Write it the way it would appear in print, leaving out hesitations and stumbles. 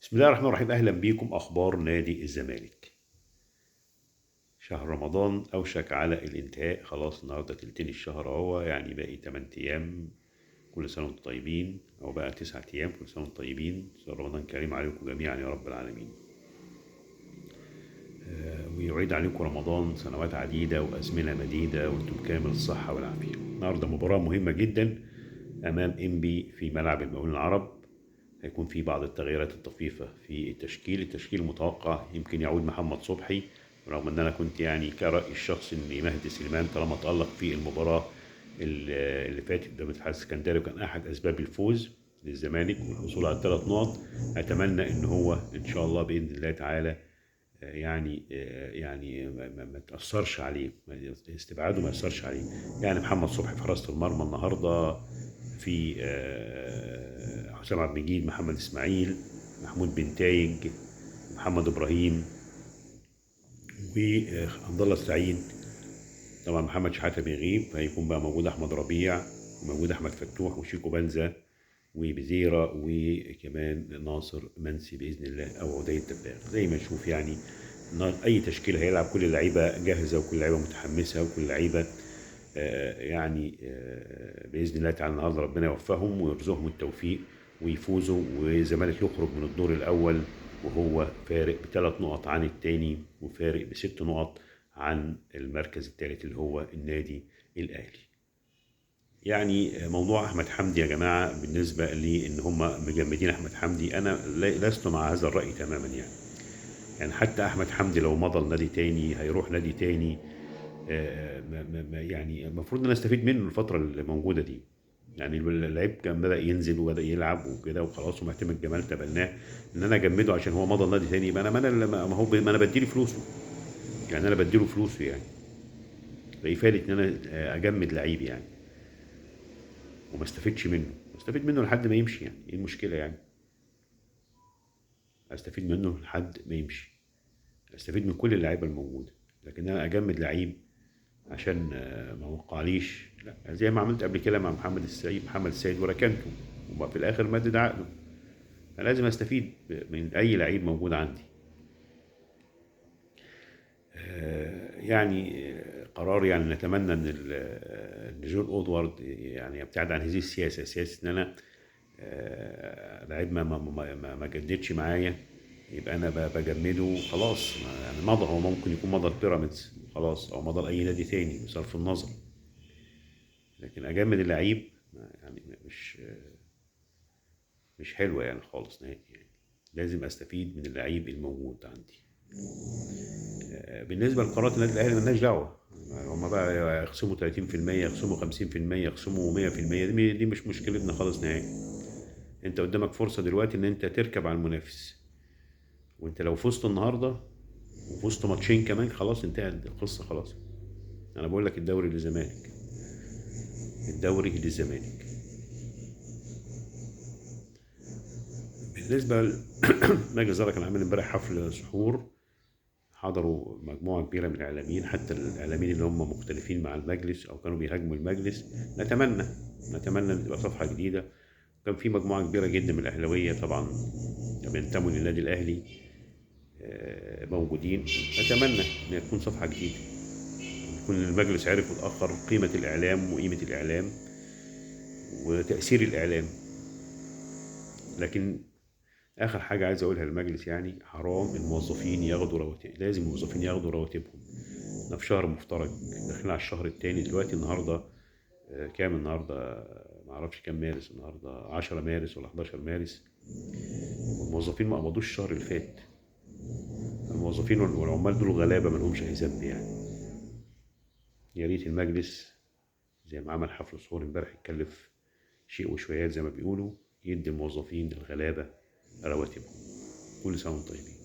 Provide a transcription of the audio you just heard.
بسم الله الرحمن الرحيم. أهلا بيكم. أخبار نادي الزمالك. شهر رمضان أوشك على الانتهاء، خلاص النهاردة تلتين الشهر اهو، يعني باقي 8 أيام. كل سنة وانتم طيبين، أو بقى 9 أيام. كل سنة وانتم طيبين، رمضان كريم عليكم جميعا يا رب العالمين. ويعيد عليكم رمضان سنوات عديدة وأزمنة مديدة وانتم بكامل الصحة والعافية. النهاردة مباراة مهمة جدا أمام إنبي في ملعب المقاولين العرب. هيكون في بعض التغييرات الطفيفة في التشكيل. التشكيل المتوقع يمكن يعود محمد صبحي، رغم ان انا كنت يعني كرأيي الشخصي ان مهدي سليمان طالما تألق في المباراة اللي فاتت قدام الاتحاد السكندري وكان احد اسباب الفوز للزمالك والحصول على 3 نقط، اتمنى ان هو ان شاء الله باذن الله تعالى يعني ما تأثرش عليه، استبعاده ما يأثرش عليه. يعني محمد صبحي في حراسة المرمى النهارده، في حسام عبد المجيد، محمد اسماعيل، محمود بن تايج، محمد ابراهيم، وعبد الله السعيد. طبعا محمد شحاته بيغيب، فهيكون بقى موجود احمد ربيع وموجود احمد فتوح وشيكو بنزا وبزيره وكمان ناصر منسي باذن الله، او عدي الدباغ. زي ما نشوف يعني اي تشكيل هيلعب، كل اللعيبة جاهزة وكل اللعيبة متحمسة وكل اللعيبة يعني باذن الله تعالى النهارده ربنا يوفقهم ويرزقهم التوفيق ويفوزوا، والزمالك يخرج من الدور الاول وهو فارق ب3 نقط عن الثاني وفارق ب6 نقط عن المركز الثالث اللي هو النادي الاهلي. يعني موضوع احمد حمدي يا جماعة، بالنسبة لي ان هم مجمدين احمد حمدي، انا لست مع هذا الراي تماما. يعني حتى احمد حمدي لو مضى لنادي تاني هيروح نادي تاني، يعني المفروض ان انا استفيد منه الفترة اللي موجودة دي. يعني اللعيب كان بدا ينزل وبدا يلعب وكده وخلاص، ومعتمد جمال تبناه ان انا اجمده عشان هو مضى لنادي تاني، يبقى انا ما انا بديله فلوسه، يعني انا بديله فلوسه، يعني فإفادة ان انا اجمد لعيب يعني وما استفدش منه، استفيد منه لحد ما يمشي. يعني ايه المشكلة؟ يعني استفيد منه لحد ما يمشي، استفيد من كل اللعيبة الموجودة، لكن انا اجمد لعيب عشان ما وقعليش، لا، زي ما عملت قبل كده مع محمد السيد، محمد السيد وركنته وفي الاخر مدد عقده. فلازم استفيد من اي لعيب موجود عندي. يعني قرار، يعني نتمنى ان جون اودوارد يعني يبتعد عن هذه السياسة، سياسة ان انا لعيب ما جددش معايا يبقى انا بجمده خلاص. يعني مضى، هو ممكن يكون مضى البيراميدز خلاص او مضى لاي نادي تاني بصرف النظر، لكن اجمد اللعيب يعني مش حلوة يعني خالص نهائي. يعني لازم استفيد من اللعيب الموجود عندي. بالنسبة لقرارات النادي الاهلي مالناش دعوه، هما بقى يخصموا 30%، يخصموا 50%، يخصموا 100%، دي مش مشكلتنا خالص نهائي. انت قدامك فرصة دلوقتي ان انت تركب على المنافس، وانت لو فزت النهارده وفزت ماتشين كمان خلاص انتهت القصة خلاص. انا بقول لك الدوري للزمالك، الدوري للزمالك. بالنسبة لمجلس الادارة كان عامل امبارح حفل سحور، حضروا مجموعة كبيرة من الاعلاميين، حتى الاعلاميين اللي هم مختلفين مع المجلس او كانوا بيهاجموا المجلس. نتمنى ان تبقى صفحة جديدة. كان في مجموعة كبيرة جدا من الاهلاوية طبعا بينتموا للنادي الاهلي موجودين. اتمنى ان تكون صفحة جديدة، يكون المجلس عرف وتاخر قيمة الاعلام وقيمه الاعلام وتاثير الاعلام. لكن اخر حاجة عايز اقولها للمجلس، يعني حرام الموظفين ياخدوا رواتب، لازم الموظفين ياخدوا رواتبهم. احنا في شهر مفترج، داخلين على الشهر الثاني دلوقتي. النهارده كام؟ النهارده ما اعرفش كام مارس، النهارده 10 مارس ولا 11 مارس، والموظفين ما قبضوش الشهر اللي فات. الموظفين والعمال دول غلابة ما لهمش اي ذنب يعني. يا ريت المجلس زي ما عمل حفل صور امبارح يتكلف شيء وشويات زي ما بيقولوا، يدي الموظفين الغلابة رواتبهم. كل سنة وانتم طيبين.